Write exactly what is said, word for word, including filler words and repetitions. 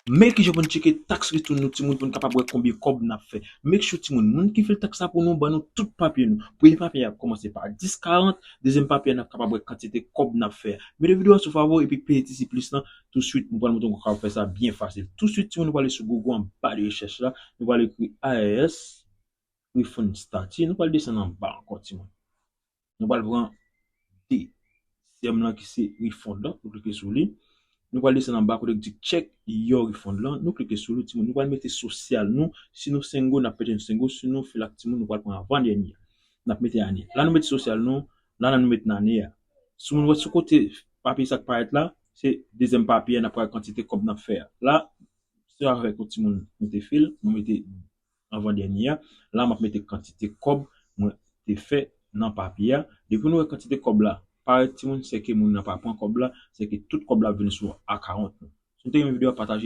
Men kijan pou n tcheke tax return nou, timoun, pou n kapab wè konbyen kòb n ap fè. Make sure, timoun, moun ki fil tax la pou nou, ban nou tout papye nou. Premye papye a ap kòmanse pa dis karant, dezyèm papye a n ap kapab wè kantite kòb n ap fè. Mete videyo a sou favori epi peye ti siplis lan, touswit, nou pral montre w kapab fè sa byen fasil. Touswit, timoun, nou prale sou Google anba de rechèch la, nou prale ekri I R S refund status, nou pral desann anba ankò, timoun. Nou pral pran dezyèm lan ki se refund lan, nou klike sou li. Nou pral desann anba kote ki di check your refund lan, nou klike sou li, timoun. Nou pral mete sosyal nou, si nou single, n ap mete yon single, si nou fil ak timoun, nou pral pran avan dènye. N ap mete ane. La nou mete sosyal nou, la nou mete ane a. Si moun wè sou kote papye sa k parèt la, se dezyèm papye a, n ap wè kantite kòb n ap fè a. La, se avèk yon timoun mete fil, nou mete avan dènye a. La, m ap mete kantite kòb mwen te fè nan papye a. Depi nou wè kantite kòb la parèt, timoun, se ke moun nan pa pran kòb la, se ke tout kòb la ap vin sou akawont nou. Si nou te renmen videyo a, pataje.